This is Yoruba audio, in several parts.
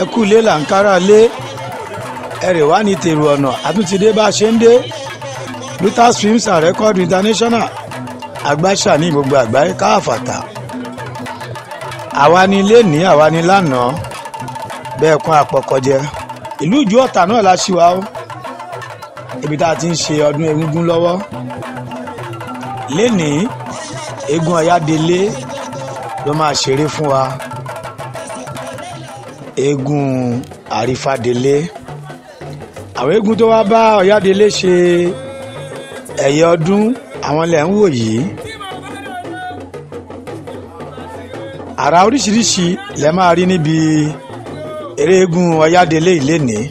Ẹ kú ilé là ń kára lé, ẹrẹ̀ wá ní tèrò ọ̀nà àtúntìdé bá a ṣe ń dé. Lutas Films and Record International agbáṣà ní gbogbo àgbáyé káàfàtà. Àwa ni lénìí, àwa ni lánàá, bẹ́ẹ̀ kún àpọ̀kọ̀jẹ. Ìlú Ìjú Ọ̀tà náà la ṣì wà ó, ibi tá a ti ń ṣe ọdún egúngún lọ́wọ́. Lénìí, eégún Ọ̀yádélé ló máa ṣeré fún wa, eégún Àrífádélé. Àwọn eégún tó wá bá Ọ̀yádélé ṣe ẹ̀yẹ ọdún àwọn lẹ̀ ń wò yìí. Àrà oríṣiríṣi lẹ máa rí níbi eré eégún Ọ̀yádélé ìlénìí.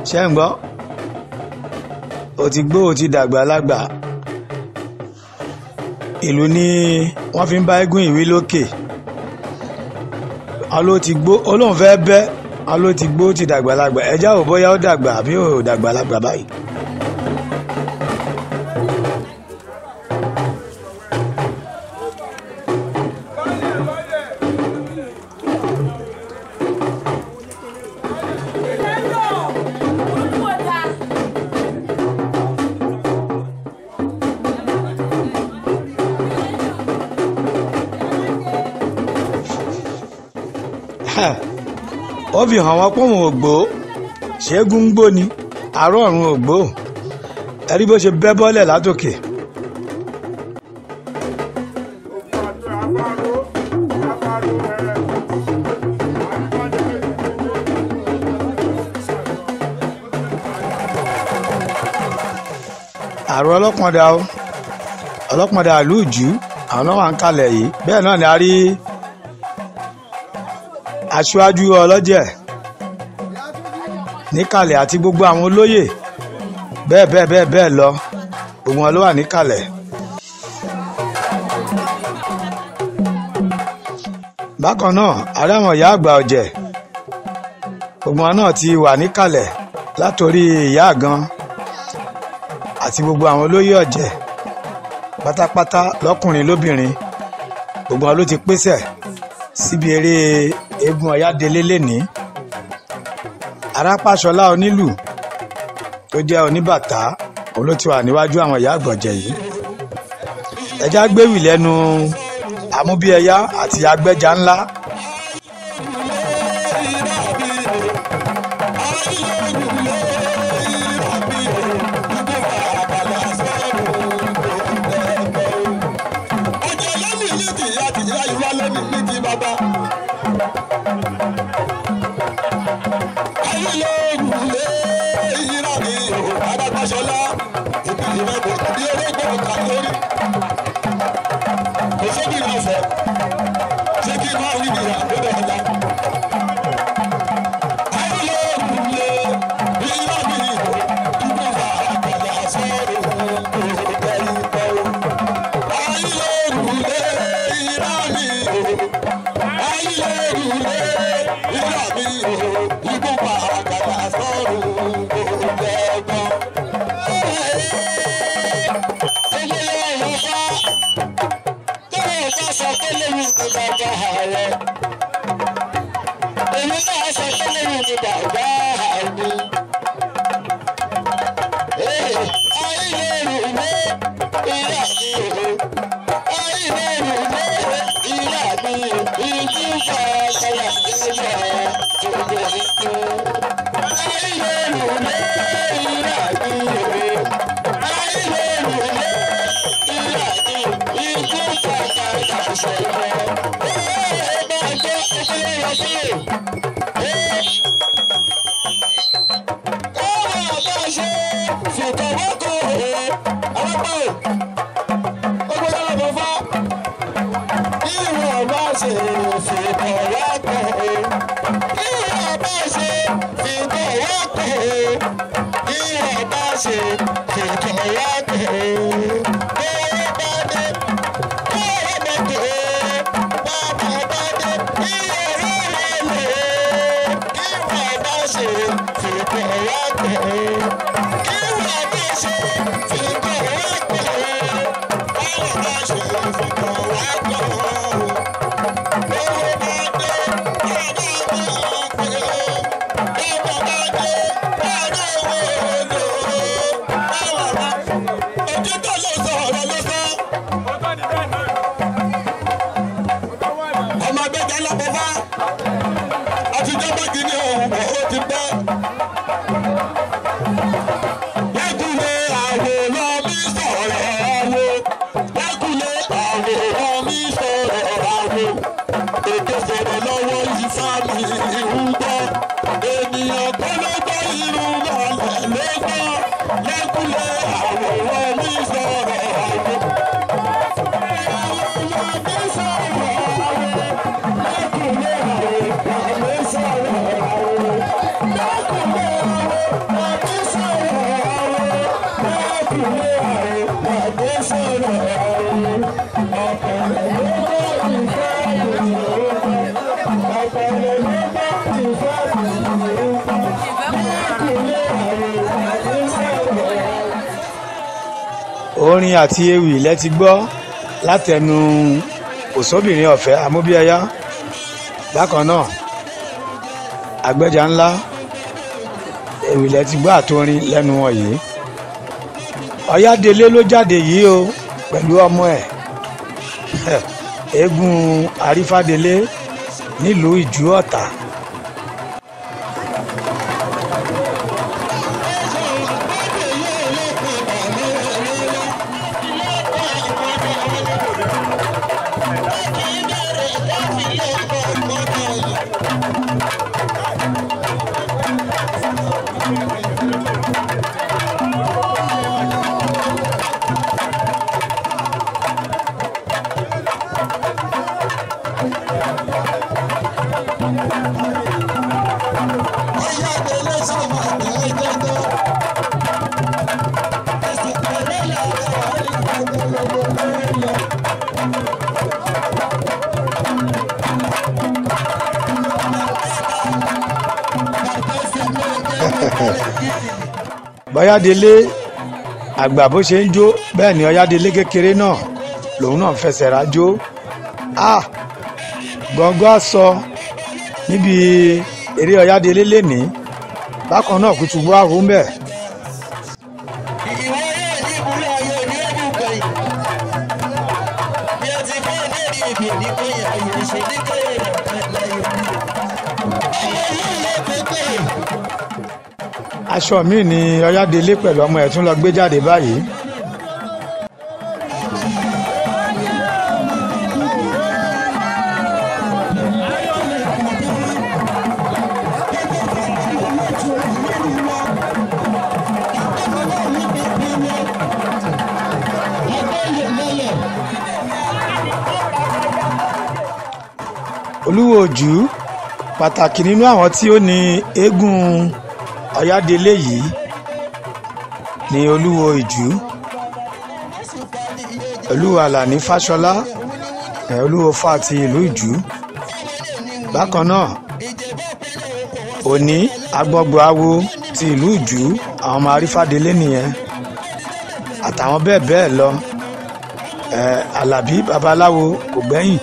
Ṣé ń gbọ́? O ti gbó, o ti dàgbà lágbà. Ìlú ni wọ́n fi ń bá eégún ìwí lókè. Alo ti gbó, olóhùn fẹ́ bẹ́, alo ti gbó, ti dàgbà lágbà. Ẹja ò bóyá ó dàgbà àbí ò dàgbà lágbà báyìí. Ó fi hàn wọ́n pé òun ò gbó, ṣẹ́gun ń gbó ni, àárọ̀ ọ̀run ò gbó. Ẹ rí bó ṣe bẹ́ bọ́lẹ̀ látòkè. Àrùn ọlọ́pọ̀ndà o, ọlọ́pọ̀ndà ìlú Ìjú, àwọn náà wà ń kalẹ̀ yìí. Bẹ́ẹ̀ náà ni a rí aṣáájú ọlọ́jẹ̀ níkàlẹ̀ àti gbogbo àwọn olóyè bẹ́ẹ̀ bẹ́ẹ̀ bẹ́ẹ̀ bẹ́ẹ̀ lọ, gbogbo wọn ló wà níkàlẹ̀. Bákan náà, ààrẹ àwọn ìyá àgbà ọ̀jẹ̀, gbogbo wọn náà ti wà níkàlẹ̀ látòrí ìyá àgan àti gbogbo àwọn olóyè ọ̀jẹ̀ pátápátá lọ́kùnrin lóbìnrin, gbogbo wọn ló ti pèsè síbi eré eégún Ọ̀yádélé lénìí. Arápáṣọlá onílù tó jẹ́ oníbàtà, òun ló ti wà níwájú àwọn ìyá àgbọ̀jẹ̀ yìí. Ẹja gbéwì lẹ́nu amúbíẹyá àti agbẹ́ja ńlá. Thank you. Orin àti ewì lẹ ti gbọ́ látẹnu òṣòbìnrin ọ̀fẹ́ Amóbíẹyá. Bákan náà Àgbẹ̀jà ńlá ewì lẹ ti gbọ́ àtorin lẹ́nu wọn yìí. Ọ̀yádélé ló jáde yìí o pẹ̀lú ọmọ ẹ̀ eégún Arífádélé nílùú Ìjú Ọ̀tà. Bọ́yádélé àgbà bó ṣe ń jó bẹ́ẹ̀ ni Ọ̀yádélé kékeré náà lòun náà fẹsẹ̀ rajó. Gbọ̀ngàn sọ níbi eré Ọ̀yádélé lénìí bákan náà kùtùbù àhún bẹ́ẹ̀. Aṣọ mi ni Ọ̀yádélé pẹ̀lú ọmọ ẹ̀ tún lọ gbé jáde báyìí. Olúwo Òjú pàtàkì nínú àwọn tí ó ní eégún Ọ̀yádélé yìí ni Olúwo Ìjú, Olúwo Àlàní Fáṣọlá, Olúwo Fá ti ìlú Ìjú. Bákan náà òní agbọ́gbọ́ awo ti ìlú Ìjú, àwọn ọmọ Arífádélé nìyẹn àtàwọn bẹ́ẹ̀ bẹ́ẹ̀ lọ. Àlàbí babaláwo kò gbẹ́yìn.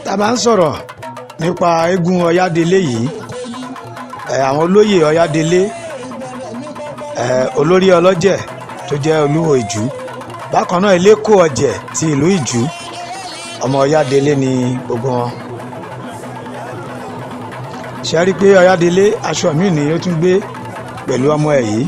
Tá bá ń sọ̀rọ̀ nípa eégún Ọ̀yádélé yìí, àwọn olóyè Ọ̀yádélé, olórí ọlọ́jẹ̀ tó jẹ́ Olúwo Ìjú, bákan náà Eléko ọ̀jẹ̀ ti ìlú Ìjú, ọmọ Ọ̀yádélé ni gbogbo wọn. Ṣe rí i pé Ọ̀yádélé aṣọ míì ni ó tún gbé pẹ̀lú ọmọ ẹ̀ yìí.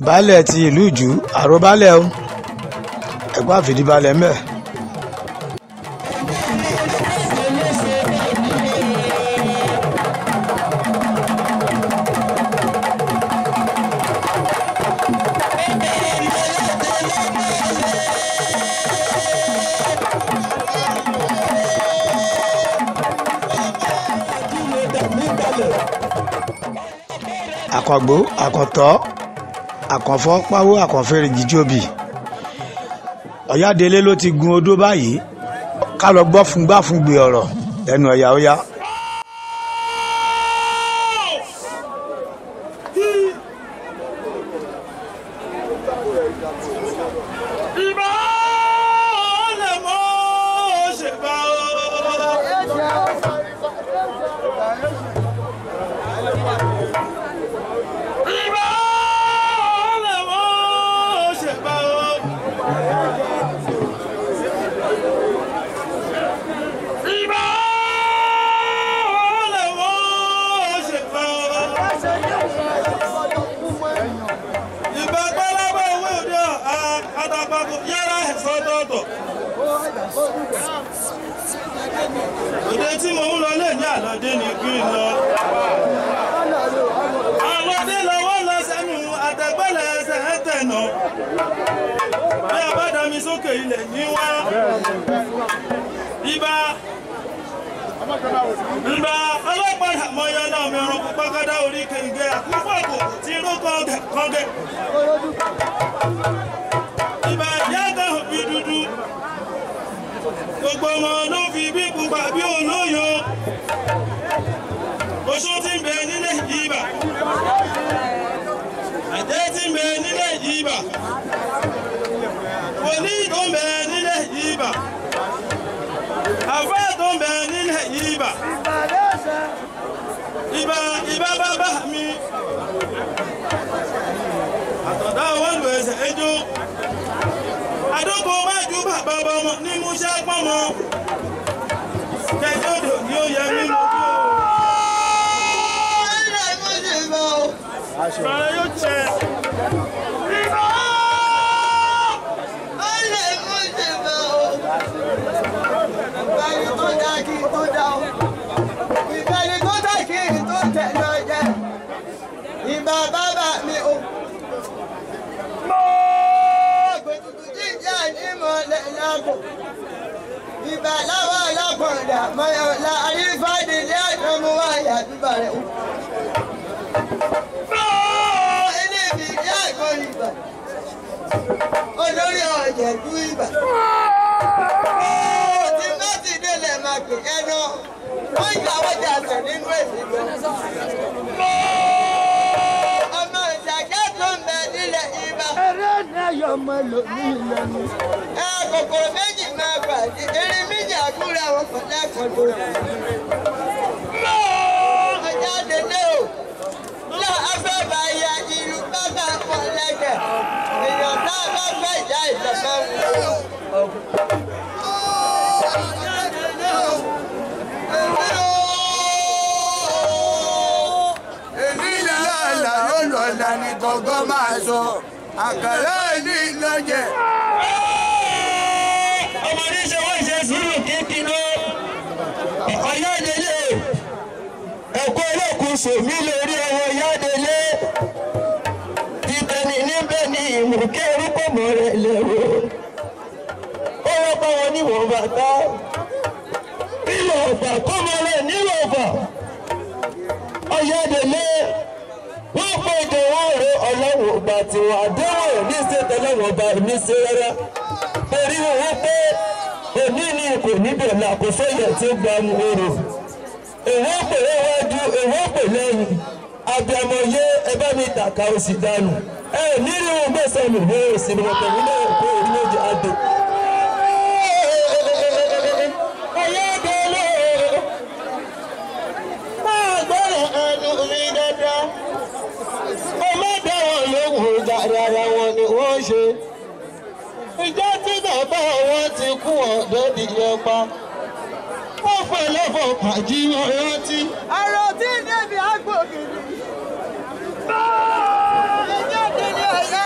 Baálẹ̀ ti ìlú Ìjú àròbálẹ̀ o, ẹ̀kọ́ àfìdíbalẹ̀ ńbẹ̀. Àkàngbó, àkàntọ́, àkànfọ́ pawó, àkànfẹ́rẹ́ jíjóbi. Ọ̀yádélé ló ti gun odó báyìí, ká lọ gbọ́ fún gbá fún gbé ọ̀rọ̀ lẹ́nu ọ̀yà ó yá. Òde tí mo ń lọ lè ní àlọ́dé ni kí n lọ. Àlọ́dé lọ́wọ́ lọ sẹ́nu àtẹ̀gbẹ́lẹ̀ ẹsẹ̀ ẹ̀ tẹ̀nà. Bí a bá dá mi sókè ilẹ̀ ní wá. Ibà Ibà ọlọ́pàá àmọ́yọ́ náà mi ọ̀rọ̀ pupa kádá orí kẹ̀ǹgẹ́ àkúfọ̀ kò tí ró kọ̀ǹgẹ̀ kọ̀ǹgẹ̀. Ibà ìyá kan bí dúdú. Gbogbo wọn ló fi bí pupa bí olóyo. Oṣó tí ń bẹ nílẹ̀ ibà. Àjẹ́ tí ń bẹ nílẹ̀ ibà. Wòlíì tó ń bẹ nílẹ̀ ibà. Àfáà tó ń bẹ nílẹ̀ ibà. Ibà ibà bàbá mi. Àtọ̀dá wọn lu ẹsẹ̀ ejò. Àdókò wájú bàbá ọmọ ní Musa pọ́nmọ́. Kẹjọ́dọ̀ ni ó yẹ mí lójú o. Bàrẹ̀ yóò jẹ. Ibà! Ìbà bàbá mi o. Gbẹ̀dùdù jíjà ní mọ̀lẹ́ lágbo. Ìbà láwọ̀ alákọ̀ọ́dà mọ̀yọ̀lá àrífàdé ní àjọmọ́ wáyà bíbà rẹ̀ o. Ilé mi ìyá àgbọ̀n ìbà. Olórí ọ̀jẹ̀dú ìbà. Tí bá ti délẹ̀ máa pè é náà. Wọ́n gbà wọ́n jà sẹ̀ nínú èsì lọ. Ọmọ ìṣàkẹ́ tó ń bẹ nílẹ̀ ibà. Eré náà yọ ọmọ lòmí lẹ́nu. Ẹ kòkòrò méjì máa pàdé, erin méjì àkúrẹ́ àwọn kan lẹ́kọ̀ọ́ lórí. Ọjà délé o, náà afẹ́ bá ya ìlú bàbá wọn lẹ́kẹ̀. Èèyàn tá a bá fẹ́ ìyá ìjọba ń lò. Ọjà délé o, èmi o. Èmi lọ́la ló lọ́la ni gọ́gọ́ máa sọ. Àkàrà ní lọ́jẹ̀. Ọmọdé ṣe wọ́n ṣe sùúrù kíkínú. Ọ̀yádélé ẹ̀kọ́ olókùn sòmí lórí ọwọ́ Ọ̀yádélé. Títẹ̀ni níbẹ̀ ni ìmùkẹ́ orúkọ mọ̀ rẹ̀ lẹ́rọ. Ó wọ́pọ̀ wọn níwọ̀n bàtà. Ìlò ọ̀fà kó mọ rẹ̀ nílò ọ̀fà. Ọ̀yádélé wọ́n pọ̀ ètò wọn rò ọlọ́run ọba tiwọn àdéhùn ní ṣètò ọlọ́run ọba ní ṣe rárá. Torí wọn pé òní ni kò níbẹ̀ là kò fẹ́yẹ̀ tí ó gba mu orò. Èwo pè wájú, èwo pè lẹ́yìn. Abiyamọ yé ẹ bá mi tàka òsì dànù. Ẹ ò ní rí wọn gbèsè nù ní òsì ni wọn pẹ̀lú náà kó orí méjì àdó. Ọ̀yádélé máa gbọ́dọ̀ ẹnu mi dáadáa. Ọmọ dáwọn lóhùn dáadáa wọn ni wọ́n ṣe. Ìjọ tí bàbá wọn ti kú ọ̀dọ́ nìyẹn pa. Wọ́n fẹ́ lọ́fọ̀ pàjí wọn rántí. Àrò tí débi àgbògìrì. Ìjọ délé ọ̀yá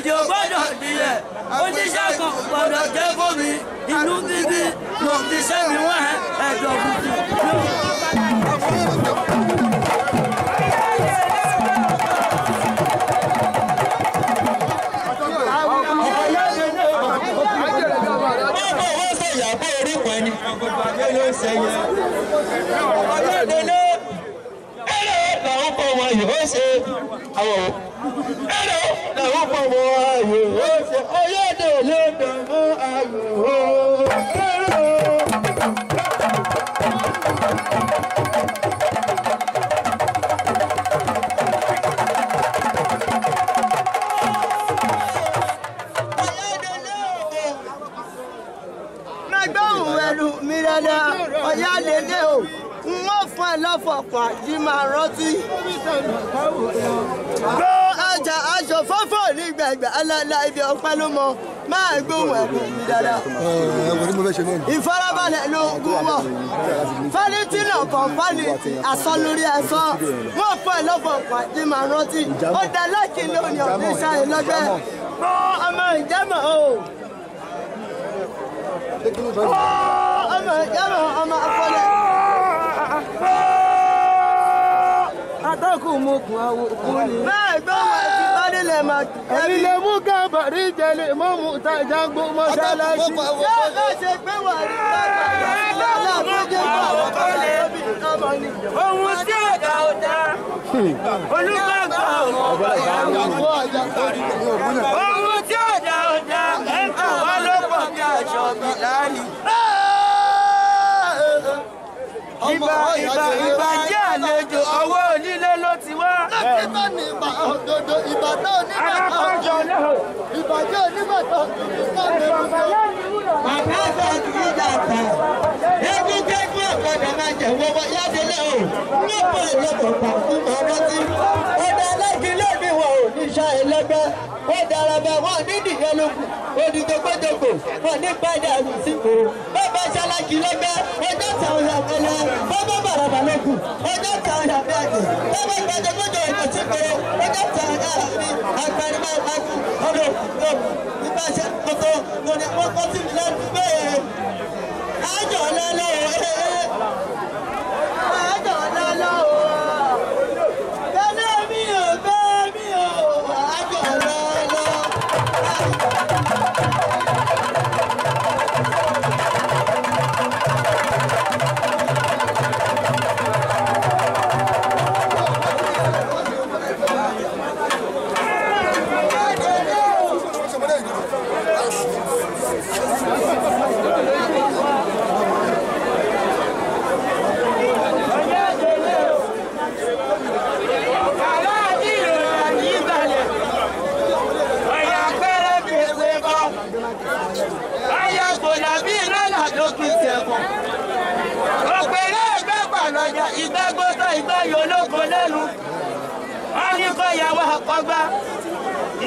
Ìdí ò gbọ́dọ̀ dílẹ̀, oníṣẹ́ kan ò gbọ́dọ̀ jẹ́ fún mi, inú bíbí ló fi ṣẹ́ mi wọ́n ẹ̀dọ̀ kùkù. Gbóhùn ẹnu mi dáadáa, ọ̀yá lélẹ̀ o, n ó fún ẹ lọ́fọ̀ọ̀kan àti máa rántí. Gbọ́ ọjà aṣọ fọ́fọ́ ní gbẹ̀gbẹ̀ alálà ibi ọpẹ́ ló mọ, máa gbóhùn ẹnu mi dáadáa. Ìfarabalẹ̀ ló gún wọ̀, fálítì náà kàn fálítì, asọ lórí ẹ̀sọ́, wọ́n fún ẹ lọ́fọ̀ọ̀kan àti máa rántí. Ó dá láti lónìí ọ̀dẹ́ sáyé lọ́gbẹ́. Gbọ́ ọmọ ìjẹ́mọ̀ o. Ọmọ ìjẹ́mọ̀ ọmọ afọlẹ́. Atọ́kùn mú kun àwọn òkú ni. Bẹ́ẹ̀ gbọ́ wọn ti bá nílẹ̀ máa. Èmi lè mú kábàrí jẹ lè mọ́ mú tajà gbó mọ́ṣáláṣí. Yóò bá ṣe pé wà ní bàbá aláàbòjẹ́ àwọn kọ́lé ọmọ ni. Ohun tí ò dá ò dá, olúgbàgbà ọmọ ohun tí ò dá ò dá, àwọn ló pọ̀ bí aṣọ mi láàyè. Ìbà ìbàjẹ́ àlejò ọwọ́ onílé ló ti wá. Ìbàjẹ́ oníbàtà Bàbá àgbà kìí dàgbà. Eégún kẹ́kọ̀ọ́ ọ̀gbọ́dọ̀ máa jẹ̀ wọ́wọ́ yádélé o. Nípa ìlọ́pọ̀ fún ọ̀rọ̀ tí. Ọ̀dà aláìkílẹ̀ mi wọ̀ ò ní iṣẹ́ ẹlẹ́gbẹ́. Wọ́n daraba wọn ní nìyẹn lókun. Odìgbògbòdògbò wọn ní padà sípò. Bàbá ṣaláki lẹ́gbẹ́. Ọjọ́ tàwọn ìyàgbẹ́lẹ́. Bàbá bàràbà lókun. Ọjọ́ tàwọn ìyàgbẹ́ àgbẹ̀. Bàbá gbàdégbòdò ìgbà sípò. Ọjọ́ tàwọn ìyàgbẹ́ àgbàrìmọ̀ àkú. Ọdọ̀ ìbáṣẹ kòtò lórí kókó sí mi lẹ́nu bẹ́ẹ̀. Ájọ̀ lọ́lọ́ Ájọ̀ lọ́lọ́ Tẹ́lẹ̀ mi ò bẹ́ mi ò ájọ̀ lọ́lọ́.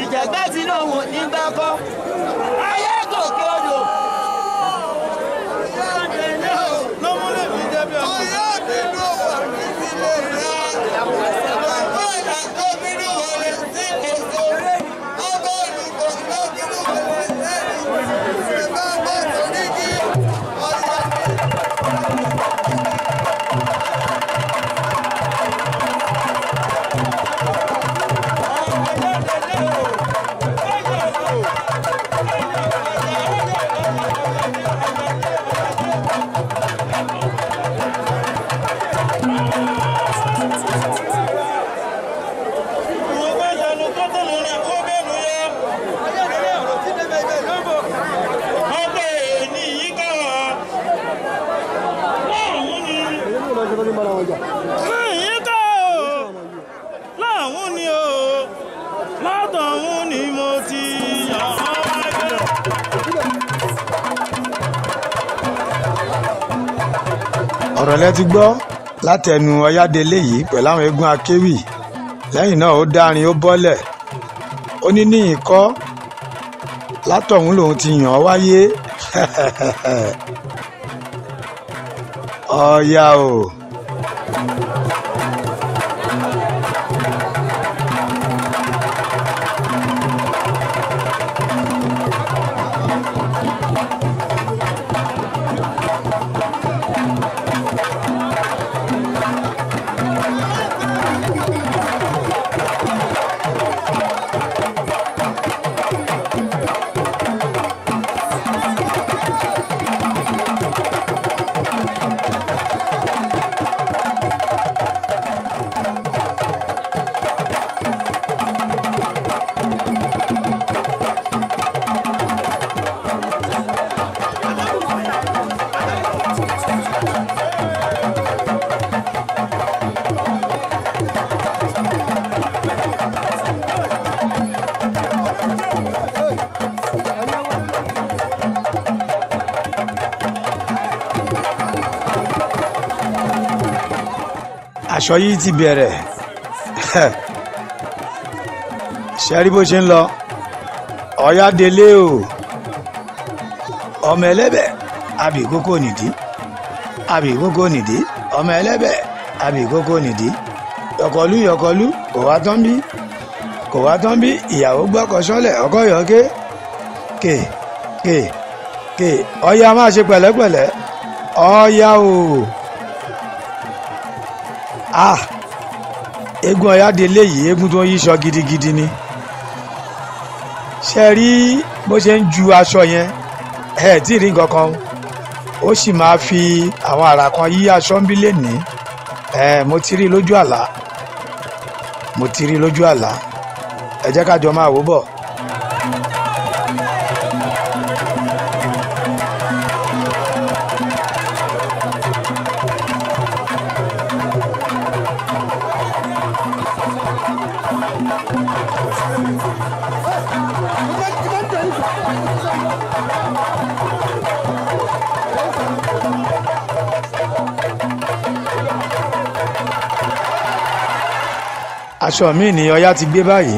Ìjàgbá tí lóhùn nígbà kọ́, ayé gòkè odò. Ọ̀yá bínú wà nílé rẹ̀. Bàbá ìyá tó bínú wọlé sí èso. Ọba olùkọ́ tó bínú wọlé lẹ́nu. Ìbá bá torí kí ọ̀yá. Láwọn ni o, látọ̀hún ni mo ti yàn án wáyé. Ọ̀rọ̀ lẹ ti gbọ́ látẹnu Ọ̀yádélé yìí pẹ̀lú àwọn eégún akéwì. Lẹ́yìn náà ó dárin ó bọ́lẹ̀, ó ní níyìn kọ́ látọ̀hún lòun ti yàn ọ́ wáyé. Ọ̀yá o. Aṣọ yìí ti bẹ̀rẹ̀. Ṣe rí bó ṣe ń lọ? Ọ̀yádélé o, ọmọ ẹlẹ́bẹ̀ àbí kókó nìdí, àbí kókó nìdí, ọmọ ẹlẹ́bẹ̀ àbí kókó nìdí. Yọkọlú yọkọlú kò wá tán bí, kò wá tán bí. Ìyàwó gbọ́kọ̀ sọ́lẹ̀, ọkọ yọké kè kè kè. Ọ̀yá máa ṣe pẹ̀lẹ́pẹ̀lẹ́. Ọ̀yá o, ah, eégún Ọ̀yádélé yìí, eégún tó ń yíṣọ gidigidi ni. Ṣe rí bó ṣe ń ju aṣọ yẹn? Ẹ tí ì rí nǹkan kan, ó sì máa fi àwọn àrà kan yí aṣọ ń bí lénìí. Ẹ mo ti rí lójú àlá, mo ti rí lójú àlá. Ẹ jẹ́ ká jọ máa wò bọ̀. Aṣọ míì ni Ọya ti gbé báyìí,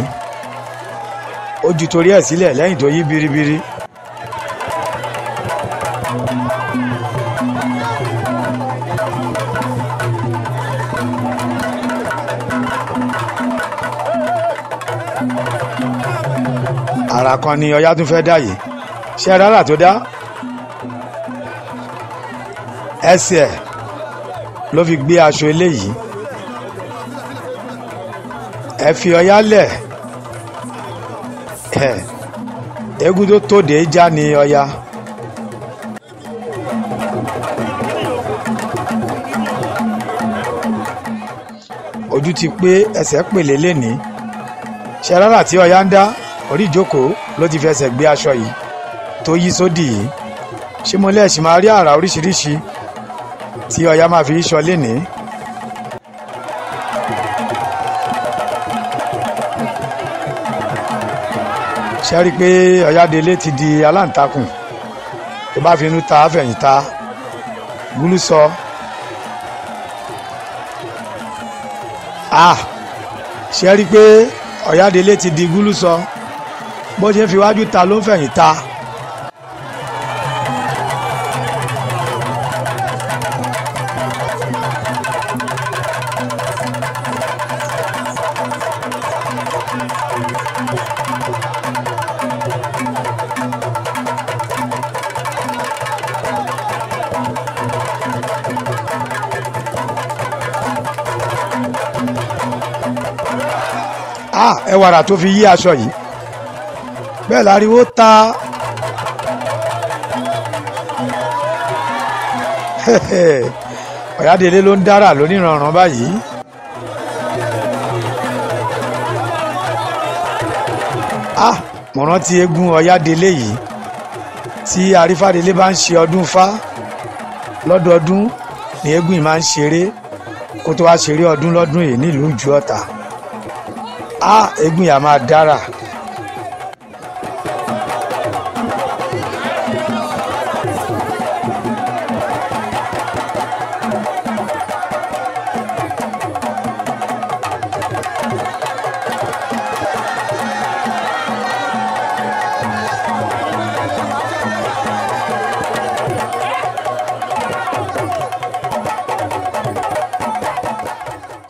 ó ju torí ẹ̀ sílẹ̀ lẹ́yìn tó yí biribiri. Àrà kan ni Ọya tún fẹ́ dá yìí. Ṣé rárá tó dá ẹsẹ̀ ẹ̀ ló fi gbé aṣọ eléyìí. Ẹ fi Ọya lẹ̀. Ẹ eégún tó tóde já ni Ọya. Ojú ti pé ẹsẹ̀ pèlè lénìí. Ṣe rárá tí Ọya ń dá orí ìjókòó ló ti fẹsẹ̀ gbé aṣọ yìí tó yí sódì yìí. Ṣé mo lẹ́ẹ̀sì máa rí àrà oríṣiríṣi tí Ọya máa fi ṣọ lénìí? Ṣe rí i pé Ọ̀yádélé ti di aláǹtakùn tó bá fi inú ta fẹ̀yìn ta gúlú sọ. Ah, ṣe rí i pé Ọ̀yádélé ti di gúlú sọ, bó ṣe ń fi wájú ta ló ń fẹ̀yìn ta. Ah, ẹ wàrà tó fi yí aṣọ yìí, bẹ́ẹ̀ láriwo ta. Ọ̀yádélé ló ń dára lóníranran báyìí. Ah, mo rántí eégún Ọ̀yádélé yìí tí Arífádélé bá ń ṣe ọdún Fá lọ́dọọdún ni eégún yìí máa ń ṣeré kó tó wá ṣeré ọdún lọ́dún yìí nílùú Ìjú Ọ̀tà. Ah, eégún yìí á máa dára.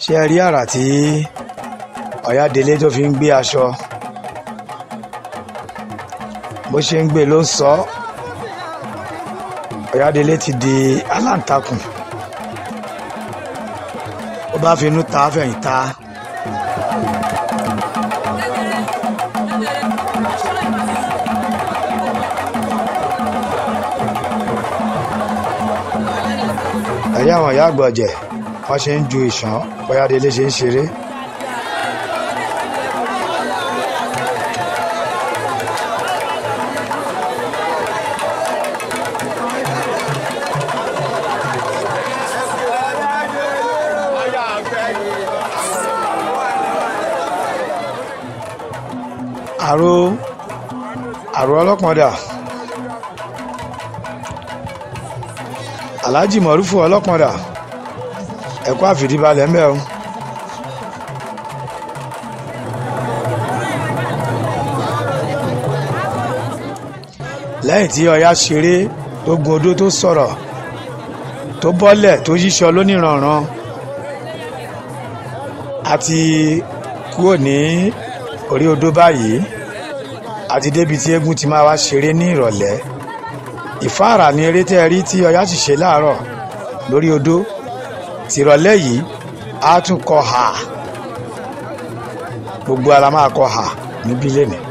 Ṣé ẹ rí àrà tí Ọ̀yádélé tó fi ń gbé aṣọ? Bó ṣe ń gbé ló ń sọ. Ọ̀yádélé ti di aláǹtakùn, ó bá fi inú ta fẹ̀yìn ta. Ẹ̀yà àwọn ìyá àgbọ̀jẹ̀ wọ́n ṣe ń ju ìṣàn, Ọ̀yádélé ṣe ń ṣeré. Àrò ọlọ́pọ̀ndà, Alhaji Mọ̀rúfù ọlọ́pọ̀ndà, Ẹ kú àfìdíbalẹ̀ ń bẹ̀ o. Lẹ́yìn tí Ọya ṣeré tó gun odó tó sọ̀rọ̀ tó bọ́lẹ̀ tó yíṣọ lóníranran, a ti kúrò ní orí odó báyìí, a ti débi tí eégún ti máa wá ṣeré ní ìrọ̀lẹ́. Ìfáàrà ni eré tẹ́ ẹ rí tí Ọya sì ṣe láàárọ̀ lórí odó. Tìrọ̀lẹ́ yìí á tún kọ hà, gbogbo ara máa kọ hà níbí lénìí.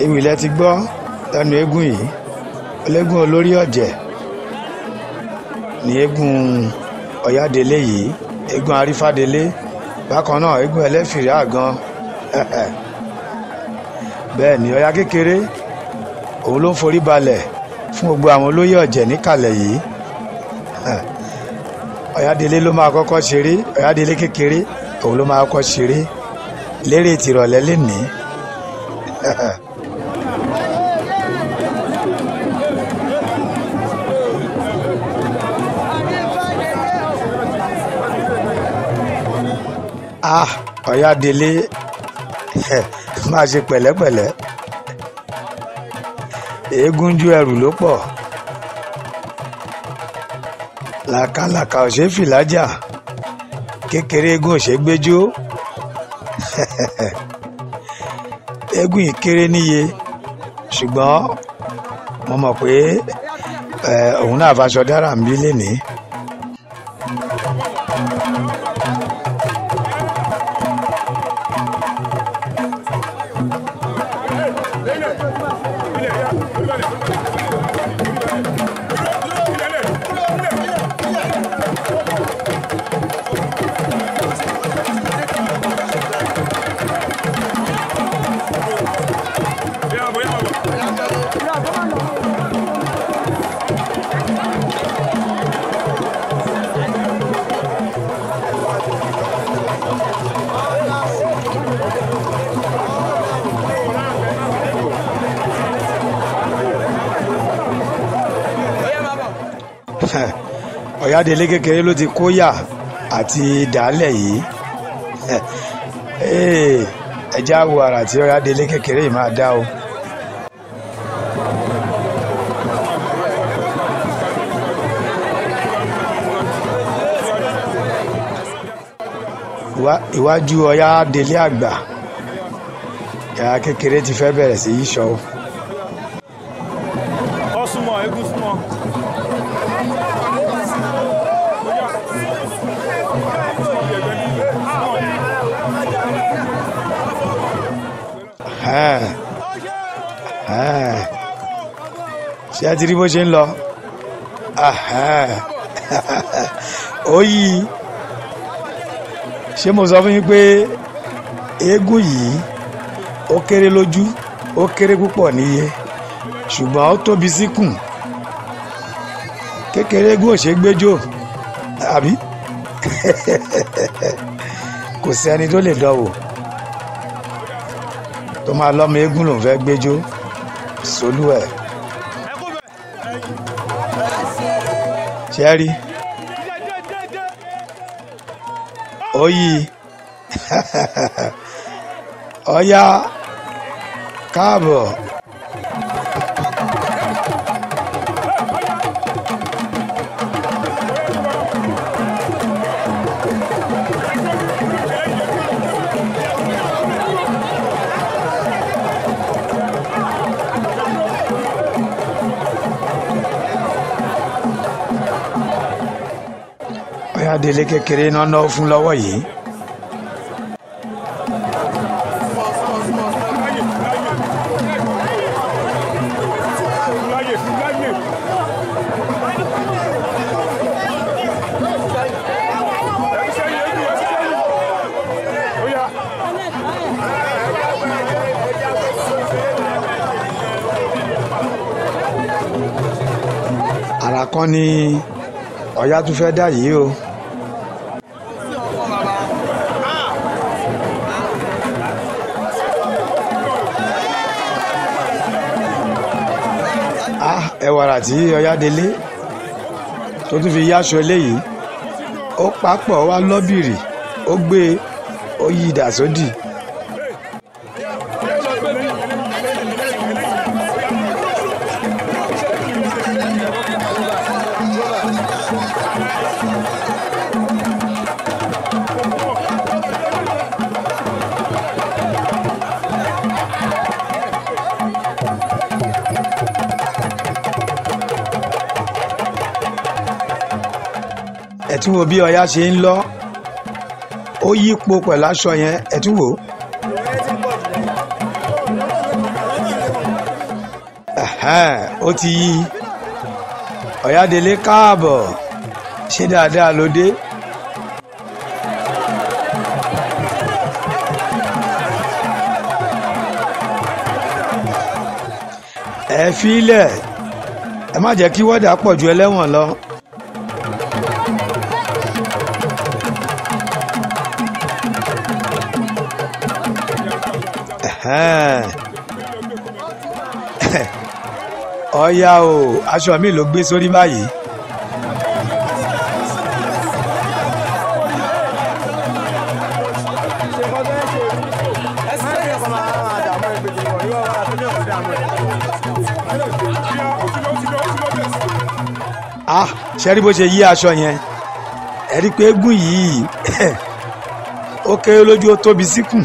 Ewì lẹ ti gbọ́ lẹ́nu eégún yìí. Eléégún olórí ọ̀jẹ̀ ní eégún Ọ̀yádélé yìí, eégún Arífádélé, bákan náà eégún ẹlẹ́fìrí àgan. Bẹ́ẹ̀ ni Ọya kékeré òun ló ń forí balẹ̀ fún gbogbo àwọn olóyè ọ̀jẹ̀ níkàlẹ̀ yìí. Ọ̀yádélé ló máa kọ́kọ́ ṣeré, Ọ̀yádélé kékeré òun ló máa kọ́kọ́ ṣeré lérè tìrọ̀lẹ́ lénìí. Ah, Ọ̀yádélé máa ṣe pẹ̀lẹ́pẹ̀lẹ́, eégún ju ẹrù ló pọ̀, làkàlàkà ò ṣe é fìlájà, kékeré eégún ò ṣe é gbẹ́jọ́. Eégún yìí kéré níye, ṣùgbọ́n mo mọ̀ pé òun náà faṣọ dára ń bí lénìí. Ọ̀yádélé kékeré ló ti kóyà àti dàálẹ̀ yìí. Ẹ já wo àrà tí Ọ̀yádélé kékeré yìí máa dá o. Iwájú Ọ̀yádélé àgbà, ìyá kékeré ti fẹ́ bẹ̀rẹ̀ sí yíṣọ́ o. Ọ súnmọ́, eégún súnmọ́. Ṣé ẹ ti rí bó ṣe ń lọ? Ó yí. Ṣé mo sọ fún yín pé eégún yìí ó kéré lójú, ó kéré púpọ̀ níye, ṣùgbọ́n ó tóbi síkùn. Kékeré eégún ò ṣe é gbẹ́jọ́, àbí? Kò sẹ́ni tó lè dánwò tó máa lọ́mọ eégún lòún fẹ́ gbẹ́jọ́ sólú ẹ̀. Ṣé ẹ rí? Ó yí. Ọya káàbọ̀. Ọ̀yádélé kékeré náà náà fún lọ́wọ́ yìí. Àrà kan ni Ọ̀yá tún fẹ́ dá yìí o. Ah, ẹwàrà tí Ọ̀yádélé tó tún fi yáṣọ eléyìí, ó papọ̀ wá lọ́bìrì, ó gbé ó yí idà sódì. Ẹ tún wo bí Ọya ṣe ń lọ, ó yípo pẹ̀lú aṣọ yẹn, ẹ tún wò ó. Ẹ̀hẹ́n, ó ti yí. Ọ̀yádélé káàbọ̀, ṣé dáadáa ló dé? Ẹ fílẹ̀, ẹ má jẹ́ kí wọ́dà pọ̀ ju ẹlẹ́wọ̀n lọ. Ẹ̀hẹ́n. Ọya o, aṣọ mi ló gbé sórí báyìí. Ah, ṣe rí bó ṣe yí aṣọ yẹn? Ẹ rí pé eégún yìí ó kéré lójú, ó tóbi síkùn.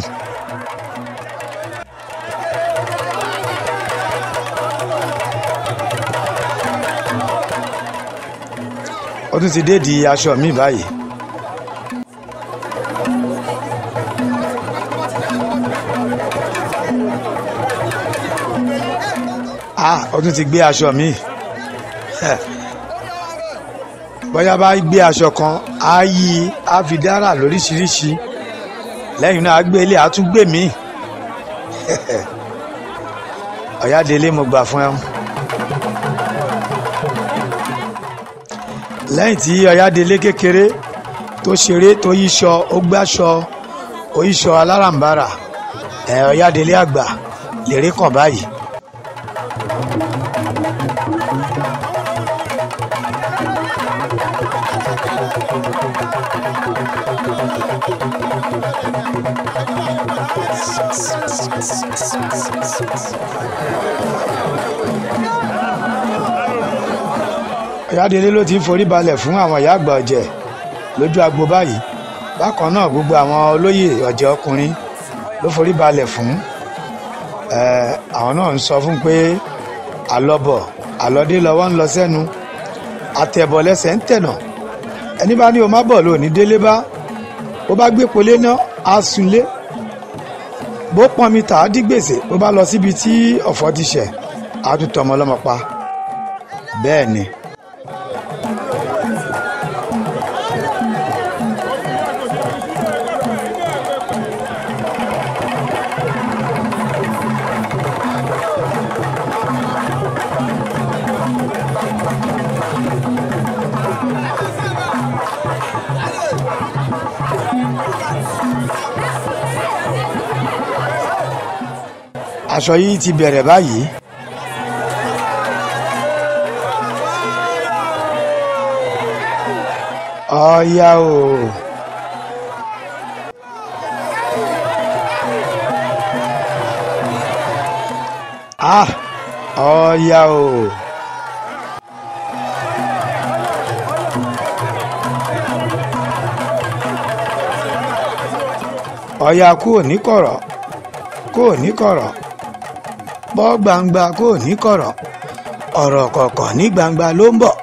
Ó tún ti dé di aṣọ mi báyìí. Ah, ó tún ti gbé aṣọ mi. Bóyá bá gbé aṣọ kan, á yí á fi dára lóríṣiríṣi. Lẹ́yìn náà á gbé ilé, á tún gbé mi. Ọ̀yádélé, mo gbà fún ẹ. Lẹ́yìn tí Ọ̀yádélé kékeré tó ṣeré tó yíṣọ, ó gbáṣọ, ó yíṣọ aláràǹbarà, ẹ̀ Ọ̀yádélé àgbà lèrè kàn báyìí. Ọ̀yádélé ló ti ń forí balẹ̀ fún àwọn ìyá àgbà ọ̀jẹ̀ lójú agbo báyìí. Bákan náà gbogbo àwọn olóyè ọ̀jẹ̀ ọkùnrin ló forí balẹ̀ fún. Àwọn náà ń sọ fún pé àlọ́bọ̀ àlọ́dé lọ́wọ́ ń lọ sẹ́nu, àtẹ̀bọ̀ lẹ́sẹ̀ ń tẹ̀nà. Ẹni bá ní o má bọ̀ lò ní délé bá, bó bá gbé polé náà á sunlé, bó pọnmi tà á dí gbèsè, bó bá lọ síbi tí ọ̀fọ̀ ti ṣẹ̀ á tún tọmọ ọlọ́mọ pa. Bẹ́ẹ̀ ni. Aṣọ yìí ti bẹ̀rẹ̀ báyìí. Ọ̀yá o. Ah, ọ̀yá o. Ọ̀yá kúrò ní kọ̀rọ̀, kúrò ní kọ̀rọ̀, bọ́ gbangba kúrò ní kọ̀rọ̀, ọ̀rọ̀ kọ̀ọ̀kan ní gbangba ló ń bọ̀,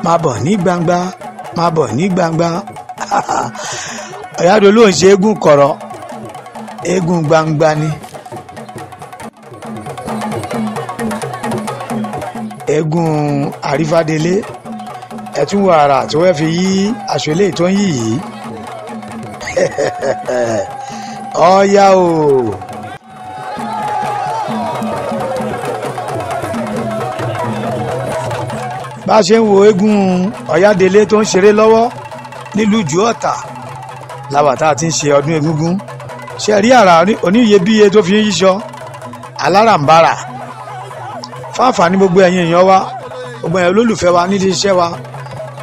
má bọ̀ ní gbangba, má bọ̀ ní gbangba. Ọ̀yádolú ò ń ṣe eégún kọ̀rọ̀, eégún gbangba ni. Eégún Àrífádélé, ẹ tún wo àrà tí wọ́n fi yí aṣọ eléyìí tó ń yí yìí. Ọ̀yá o. Bá a ṣe ń wo eégún Ọ̀yádélé tó ń ṣeré lọ́wọ́ nílùú Ìjú Ọ̀tà láwà tá a ti ń ṣe ọdún egúngún. Ṣe rí àrà oníyebíye tó fi ń yíṣọ aláràǹbarà fáfàní gbogbo ẹ̀yin èèyàn wa, gbogbo ẹ̀yin olólùfẹ́ wa nídìí iṣẹ́ wa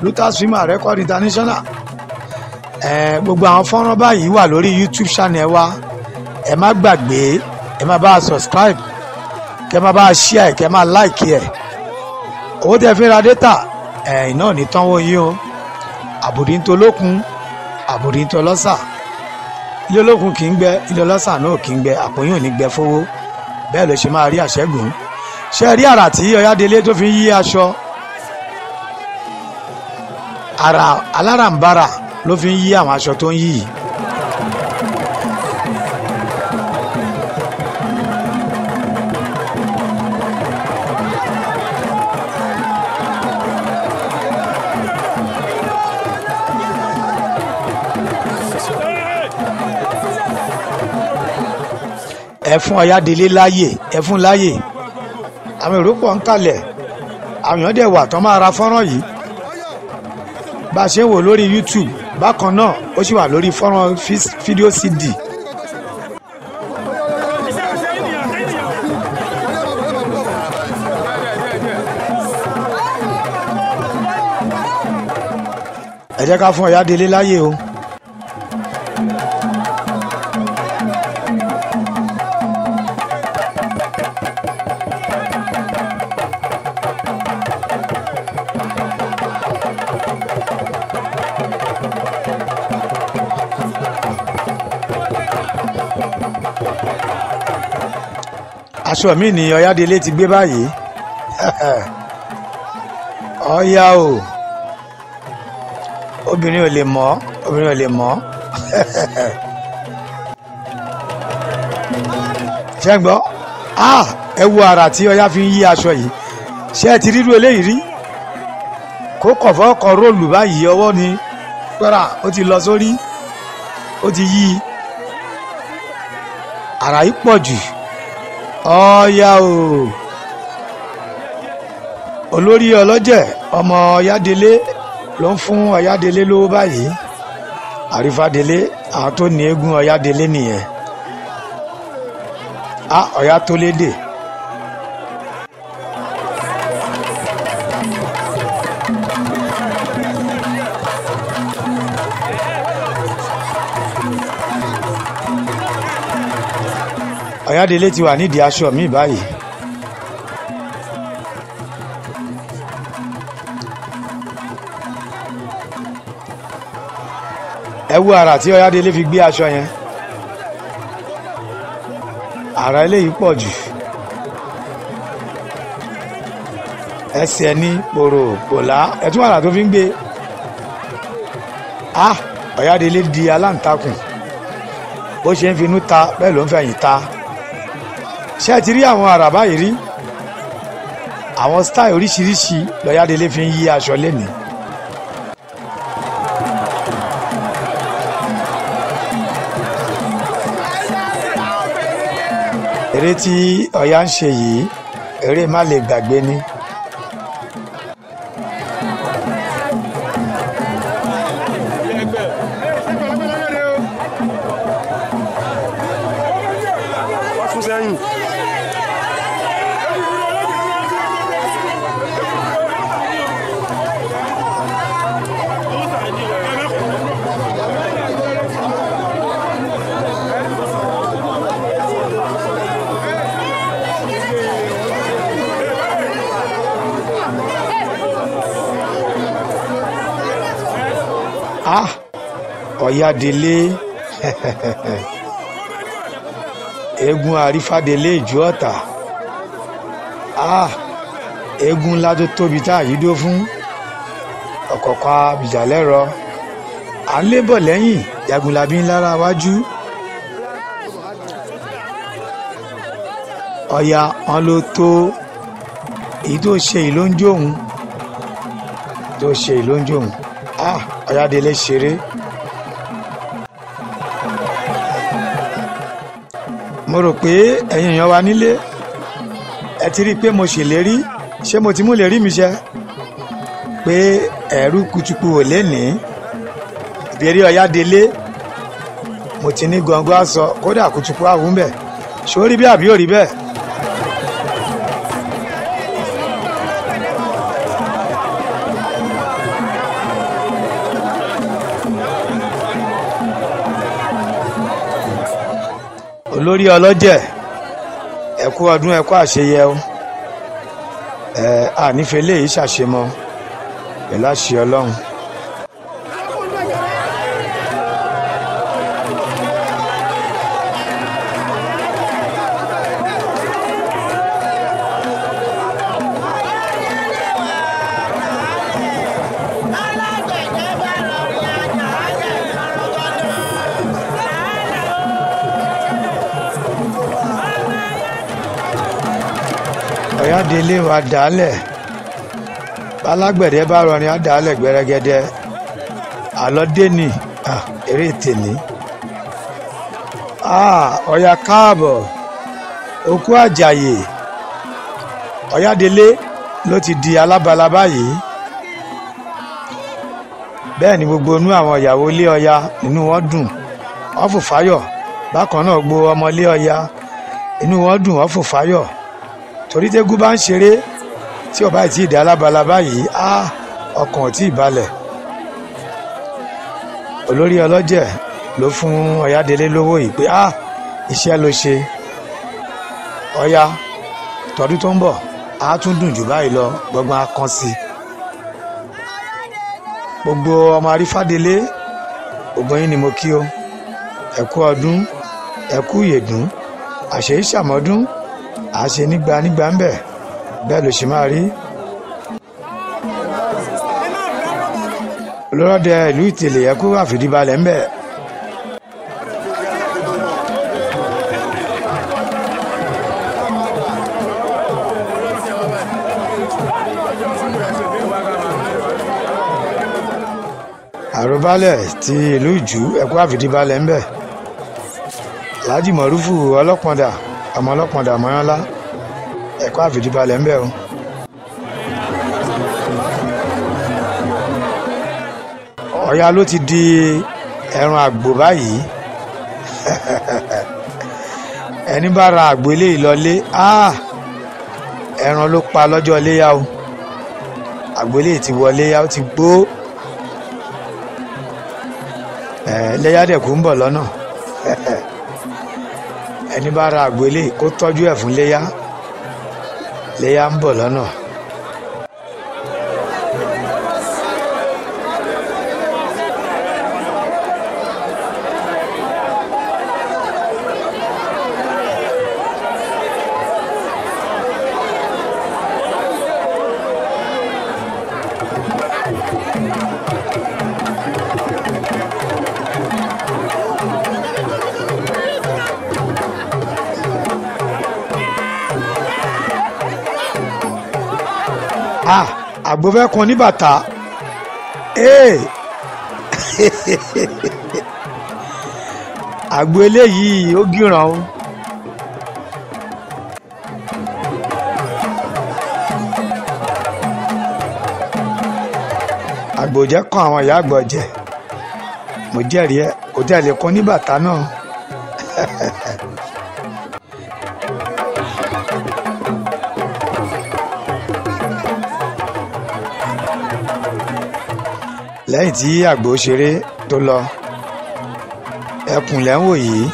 Lutas Film and Record International. Gbogbo àwọn fọ́nrán báyìí wà lórí YouTube channel wa. Ẹ má gbàgbé, ẹ má bá a subscribe, kẹ má bá a share, kẹ má like ẹ. Owó tẹ fi ra data ẹ̀yìn náà ní tánwó yín o. Àbòdì ń tolókun, àbòdì ń tọlọ́sà. Ilé olókun kì í gbẹ, ilé ọlọ́sà náà kì í gbẹ, àpò yín ò ní gbẹ fowó. Bẹ́ẹ̀ ló ṣe máa rí àṣẹ́gun. Ṣé rí àrà tí Ọ̀yádélé tó fi ń yí aṣọ? Àrà aláràǹbarà ló fi ń yí àwọn aṣọ tó ń yí yìí. Ẹ fún Ọ̀yádélé láàyè, ẹ fún láàyè. Àwọn èrò pọ̀ ń kalẹ̀, àwọn èèyàn dẹ̀ wà tán máa ra fọ́nrán yìí. Bá a ṣe ń wò lórí YouTube bákan náà, ó sì wà lórí fọ́nrán fídíò CD. Ẹ jẹ́ ká fún Ọ̀yádélé láàyè o. Aṣọ mi ni Ọ̀yádélé ti gbé báyìí. Ọ̀yá o, obìnrin ò lè mọ̀, obìnrin ò lè mọ̀. Ṣé ń gbọ́? Ẹ wo àrà tí Ọ̀yá fi ń yí aṣọ yìí. Ṣé ẹ ti rírú eléyìí rí? Kó kọ̀fọ́ kọ róòlù báyìí, ọwọ́ ni pẹ́rà ó ti lọ sórí, ó ti yí. Àrà yìí pọ̀ jù. Ọ̀yá o, olórí ọlọ́jẹ̀ ọmọ Ọ̀yádélé ló ń fún Ọ̀yádélé lówó báyìí. Àrífádélé, àwọn tó ní eégún Ọ̀yádélé nìyẹn. A Ọ̀yá tó lédè. Ọ̀yádélé ti wà nídìí aṣọ mi báyìí. Ẹ wo àrà tí Ọ̀yádélé fi gbé aṣọ yẹn. Àrà eléyìí pọ̀ jù. Ẹsẹ̀ ní pòrò pòlá, ẹ tún àrà tó fi ń gbé. Ọ̀yádélé di aláǹtakùn. Bó ṣe ń finú ta bẹ́ẹ̀ ló ń fẹ̀yìn ta. Ṣé ẹ ti rí àwọn àrà báyìí rí? Àwọn style oríṣiríṣi l'Ọ̀yádélé fi ń yí aṣọ lénìí. Eré tí Ọ̀yá ń ṣe yìí, eré má lè gbàgbé ni. Ọ̀yádélé, eégún Àrífádélé Ìjú Ọ̀tà. Eégún ńlá tó tóbi tá a yí dó fún ọ̀kọ̀ọ̀kan abìjàlẹ́rọ. À ń lébọ̀ lẹ́yìn, Jagunlabi ń lára wájú. Ọya wọn ló tó èyí tó ṣe yìí ló ń jó òun, tó ṣe yìí ló ń jó òun. Ah, Ọ̀yádélé ṣeré. Mo rò pé ẹ̀yin èèyàn wa nílé ẹ ti rí i pé mo ṣèlérí, ṣé mo ti mú lérí mi ṣẹ pé ẹ̀rú kutuku ò lénìí. Ìbéèrè Ọ̀yádélé mo ti ní gbọ̀ngàn aṣọ, kódà kutuku àwọn bẹ̀ ṣé ó rí bí àbí ò rí bẹ́ẹ̀. Olórí ọlọ́jẹ̀, ẹ kú ọdún, ẹ kú àṣeyẹ o. Ẹ ànífẹ́ léyìí ṣàṣemọ pẹ̀lú àṣẹ Ọlọ́run. Ọ̀yádélé wa dálẹ̀, alágbẹ̀dẹ bá rọrin á dálẹ̀ gbẹrẹgẹdẹ. Àlọ́ dé ní eré tèmi. Ọ̀yá káàbọ̀, okú àjàyè. Ọ̀yádélé ló ti di alábala báyìí. Bẹ́ẹ̀ ni gbogbo inú àwọn ìyàwó ilé Ọya inú wọn dùn, wọ́n fò fáyọ̀. Bákan náà gbogbo ọmọ ilé Ọya inú wọn dùn, wọ́n fò fáyọ̀. Torí tégún bá ń ṣeré tí ọba ìtì ìdá alábala báyìí, á ọkàn ò tí ì balẹ̀. Olórí ọlọ́jẹ̀ ló fún Ọ̀yádélé lówó yìí pé á iṣẹ́ ló ṣe. Ọya tọdún tó ń bọ̀ á tún dùn jù báyìí lọ, gbọ́ngbọ́n á kán sí i. Gbogbo ọmọ Arífádélé, gbogbo yín ni mo kí o. Ẹ kú ọdún, ẹ kú ìyèdún, àṣeyí ṣàmọ́dún, àṣe nígbà nígbà ń bẹ̀, bẹ́ẹ̀ ló ṣe máa rí. Olórọ́dẹ ìlú Ìtẹ̀lé, ẹ kú àfìdíbalẹ̀ ń bẹ̀. Àròbálẹ̀ ti ìlú Ìjú, ẹ kú àfìdíbalẹ̀ ń bẹ̀. Alhaji Mọ̀rúfù Ọlọ́pọ̀ndà, ọmọ Ọlọ́pọ̀ndà Mọ́yánlá, ẹ kú àfìdíbalẹ̀ ń bẹ̀ o. Ọya ló ti di ẹran àgbò báyìí. Ẹni bá ra àgbò eléyìí lọlé, ẹran ló pa lọ́jọ́ iléyá o. Àgbò eléyìí ti wọlé yá, ó ti gbó. Iléyá dẹ̀ kú ń bọ̀ lọ́nà. Ẹni bá ra àgbò eléyìí kó tọ́jú ẹ̀ fún iléyá, iléyá ń bọ̀ lọ́nà. Àgbo fẹ́ kun ní bàtà. Àgbo eléyìí ó gíràn o. Àgbò jẹ́ kan àwọn ìyá àgbà ọ̀jẹ̀, mo jẹ́rìí ẹ̀, kò tẹ̀ lè kun ní bàtà náà. Lẹ́yìn tí àgbò ṣeré tó lọ, ẹkùn lẹ́ ń wò yìí.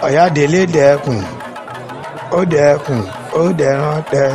Ọ̀yádélé dẹkùn, ó dẹkùn, ó dẹran dẹ.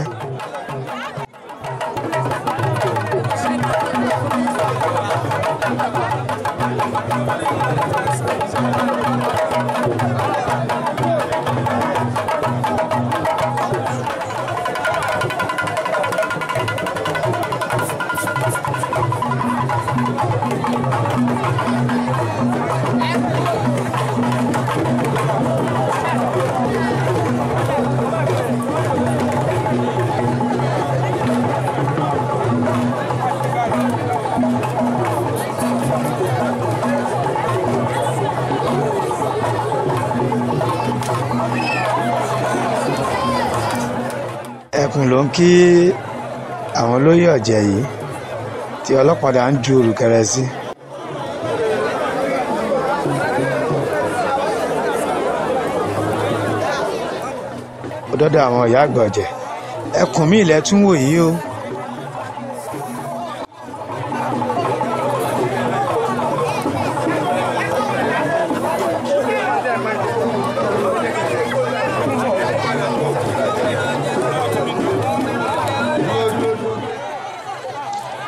ló ń kí àwọn olóyè ọ̀jẹ̀ yìí tí ọlọ́pàá ń ju òrùkẹrẹ sí. Ó dọ́dọ̀ àwọn ìyá àgbà ọ̀jẹ̀ ẹkùn mi ilẹ̀ tún wò yìí o.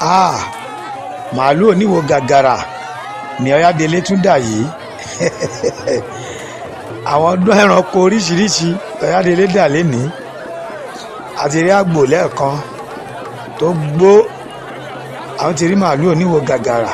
Ah, màálù oníwo gàgàrà ní Ọ̀yádélé tún dà yìí. Àwọn ọdún ẹranko oríṣiríṣi Ọ̀yádélé dà lénìí. Àti rí àgbò lẹ́ẹ̀kan tó gbó, àwọn ti rí màálù oníwo gàgàrà.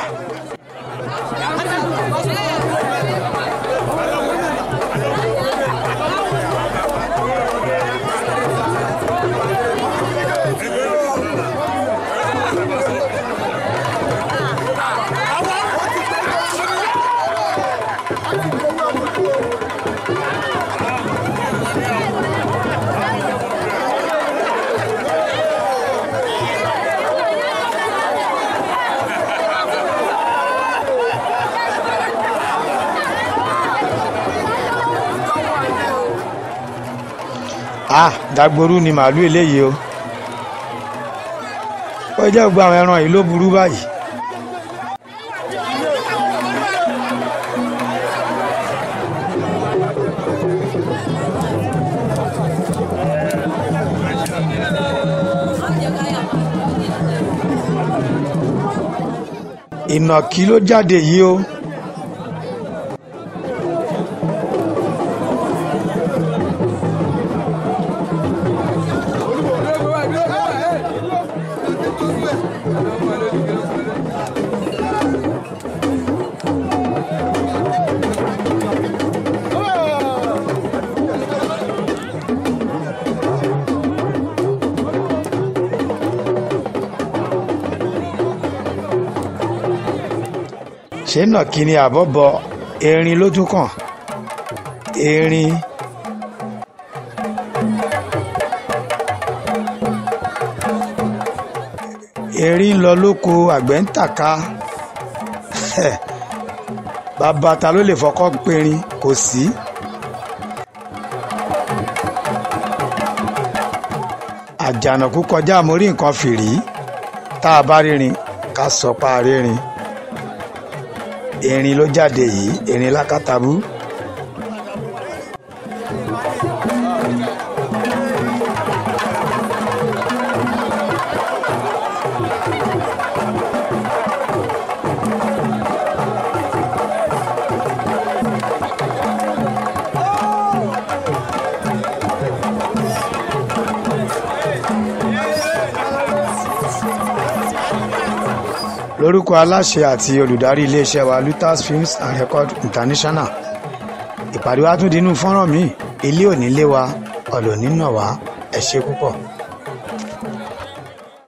Ah, dagboru ni màálù eléyìí o. Ó jẹ́ gbogbo àwọn ẹran yìí ló burú báyìí. Ìnàkí ló jáde yìí o. Ṣé nàkí ni àbọ̀bọ̀ erin ló tún kàn erin. Erin ń lọ lóko àgbẹ̀ ń tàka. Bàbá ta ló lè fọkọ́ perin kò sí. Àjànàkú kọjá mo rí nǹkan fìrí, tá a bá rírin ká sọ pa rírin. Erin ló jáde yìí, erin lákàtàbú. Lórúkọ aláṣẹ àti olùdarí iléeṣẹ́ wa Lutas Films and Record International, ìpàdé wa tún di inú fọ́nrán mi. Ilé òní lé wa, ọ̀lọ́ nínà wá. Ẹ ṣé púpọ̀.